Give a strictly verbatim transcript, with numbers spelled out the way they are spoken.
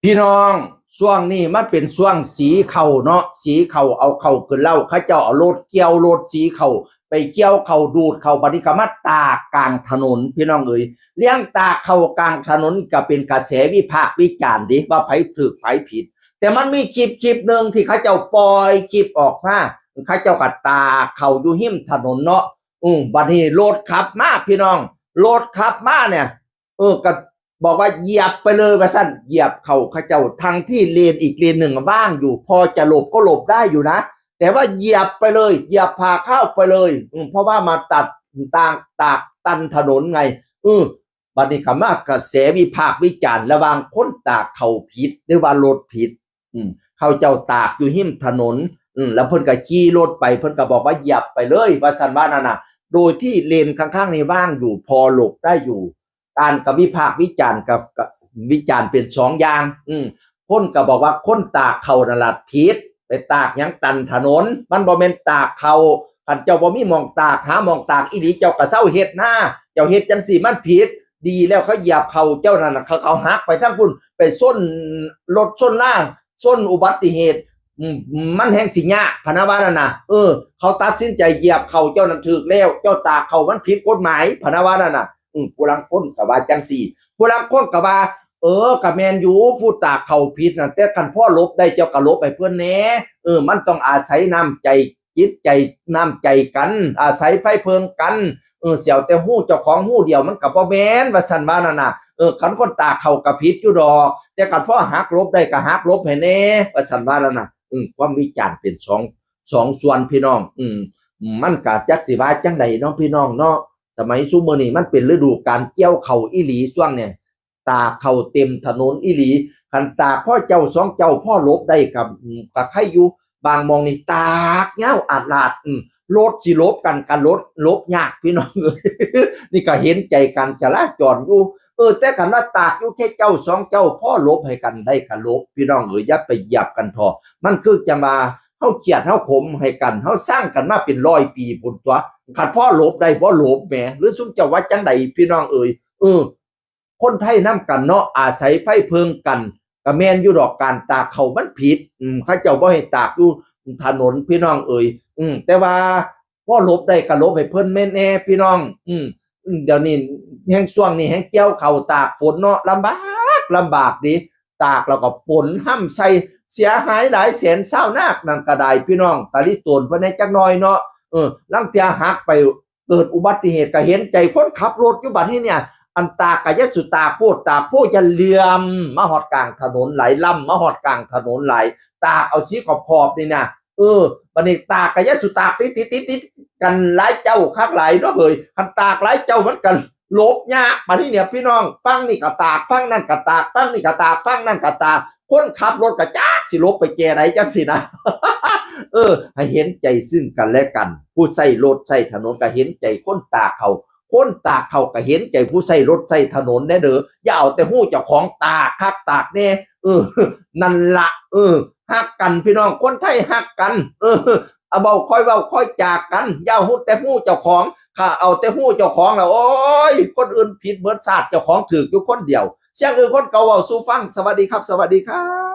พี่น้อง ช่วงนี้มันเป็นช่วงสีข้าวเนาะ สีข้าว เอาข้าวขึ้นเล้า เขาเจ้าเอารถเกี่ยว รถสีข้าว ไปเกี่ยวข้าว ดูดข้าว บัดนี้ก็มาตากกลางถนน พี่น้องเอ๋ย เรื่องตากข้าวกลางถนนก็เป็นกระแสวิพากษ์วิจารณ์เด้ ว่าไผถูกไผผิด แต่มันมีคลิปคลิปหนึ่งที่เขาเจ้าปล่อยคลิปออกมา เขาเจ้าก็ตากข้าวอยู่ริมถนนเนาะ อืม บัดนี้รถขับมา พี่น้อง รถขับมาเนี่ย เออ ก็บอกว่าเหยียบไปเลยว่าซั่น เหยียบข้าวเขาเจ้า ทั้งที่เลนอีกเลนหนึ่งว่างอยู่ พอจะหลบก็หลบได้อยู่นะ แต่ว่าเหยียบไปเลย เหยียบผ่าข้าวไปเลย อืม เพราะว่ามาตัดตาง ตากตันถนนไง อืม บัดนี้ก็มากระแสวิพากษ์วิจารณ์ระหว่างคนตากข้าวผิดหรือว่ารถผิด อืม เขาเจ้าตากอยู่ริมถนน อืม แล้วเพิ่นก็ขี่รถไป เพิ่นก็บอกว่าเหยียบไปเลย ว่าซั่นว่านั่นน่ะ โดยที่เลนข้างๆนี่ว่างอยู่ พอหลบได้อยู่ การก็วิพากษ์วิจารณ์กับ กับวิจารณ์เป็นสองอย่าง อืม คนก็บอกว่าคนตากข้าวนั่นล่ะผิด ไปตากหยังตันถนน มันบ่แม่นตากข้าว คันเจ้าบ่มีหม่องตาก หาหม่องตากอีหลี เจ้าก็เซาเฮ็ดนา เจ้าเฮ็ดจั่งซี้มันผิด ดีแล้วเขาเหยียบข้าวเจ้านั่นน่ะ เขา เขาหักไปทางพุ้น ไปชนรถชนลา ชนอุบัติเหตุ อืม มันแฮ่งสิยาก พะนะว่านั่นน่ะ เออ เขาตัดสินใจเหยียบข้าวเจ้านั่นถูกแล้ว เจ้าตากข้าวมันผิดกฎหมาย พะนะว่านั่นน่ะ อืม ผู้ลางคนก็ว่าจั่งซี้ ผู้ลางคนก็ว่า เออ ก็แม่นอยู่ ผู้ตากข้าวผิดน่ะ แต่คันพอหลบได้ เจ้าก็หลบให้เพิ่นแหน่ เออ มันต้องอาศัยน้ำใจ จิตใจ น้ำใจกัน อาศัยไผเพิ่งกัน เออ สิเอาแต่ฮู้เจ้าของฮู้เดียวมันก็บ่แม่น ว่าซั่นว่านั่นน่ะ เออ คันคนตากข้าวก็ผิดอยู่ดอก แต่คันพอหักหลบได้ก็หักหลบให้แหน่ ว่าซั่นว่านั่นน่ะ อืม ความวิจารณ์เป็นสอง สองส่วนพี่น้อง อืม มันก็จักสิว่าจั่งใดเนาะพี่น้องเนาะ สมัยซุมื้อนี้มันเป็นฤดูกาลเกี่ยวข้าวอีหลี ช่วงเนี่ย ตากข้าวเต็มถนนอีหลี คันตากพอเจ้าสองเจ้าพอหลบได้ก็ อืม ก็ใครอยู่ บางหม่องนี่ตากยาวอาดลาด อืม รถสิหลบกัน ก็หลบ หลบยากพี่น้องเอ้ย นี่ก็เห็นใจการจราจรอยู่ เออ แต่คันว่าตากอยู่แค่เจ้าสองเจ้าพอหลบให้กันได้ก็หลบ พี่น้องเอ้ย อย่าไปเหยียบกันเถาะ มันคือจั่งว่าเฮาเคียดเฮาขมให้กัน เฮาซังกันมาเป็นร้อยปีพุ้นตั๊ว คันพอหลบได้บ่หลบแหม หรือซุมเจ้าว่าจั่งใดพี่น้องเอ้ย เออ คนไทยนำกันเนาะ อาศัยไผเพิ่งกัน ก็แม่นอยู่ดอก การตากข้าวมันผิด อืม เขาเจ้าบ่ให้ตากอยู่ถนนพี่น้องเอ้ย อืม แต่ว่าพอหลบได้ก็หลบให้เพิ่นแหน่พี่น้อง อืม อืม เดี๋ยวนี้แฮ่งช่วงนี้แฮ่งเกี่ยวข้าวตากฝนเนาะ ลำบาก ลำบากเด้ ตากแล้วก็ฝนฮ่ำใส่ เสียหายหลายแสน ชาวนานั่นก็ได้พี่น้อง ตาลิโตนเพิ่นแหน่จักหน่อยเนาะ เออ ลางเทื่อหักไป เกิดอุบัติเหตุก็เห็นใจคนขับรถอยู่บัดนี้เนี่ย อันตากก็อย่าสุตากโพดตากโพ อย่าเหลื่อม มาฮอดกลางถนนหลาย ล้ำมาฮอดกลางถนนหลาย ตากเอาสีขอบๆนี่นะ เออ บัดนี้ตากก็อย่าสุตากติดๆๆๆ กันหลายเจ้าคักหลายเนาะเฮ้ย คันตากหลายเจ้ามันก็หลบยาก บัดนี้เนี่ยพี่น้อง ฝั่งนี่ก็ตาก ฝั่งนั่นก็ตาก ฝั่งนี่ก็ตาก ฝั่งนั่นก็ตาก คนขับรถก็จักสิหลบไปแก่ใดจังซี้นะ เออ ให้เห็นใจซึ่งกันและกัน ผู้ใช้รถใช้ถนนก็เห็นใจคนตากข้าว คนตากข้าวก็เห็นใจผู้ใช้รถใช้ถนนแหน่เด้อ อย่าเอาแต่ฮู้เจ้าของ ตากคักตากแหน่ เออ นั่นละ เออ ฮักกันพี่น้อง คนไทยฮักกัน เออ เอาเว้าค่อยเว้าค่อยจากัน อย่าฮู้แต่ฮู้เจ้าของ ถ้าเอาแต่ฮู้เจ้าของแล้ว โอ้ย คนอื่นผิดเบิดชาติ เจ้าของถูกอยู่คนเดียว เสียงอื่นคนเก่าเว้าสู่ฟัง สวัสดีครับ สวัสดีครับ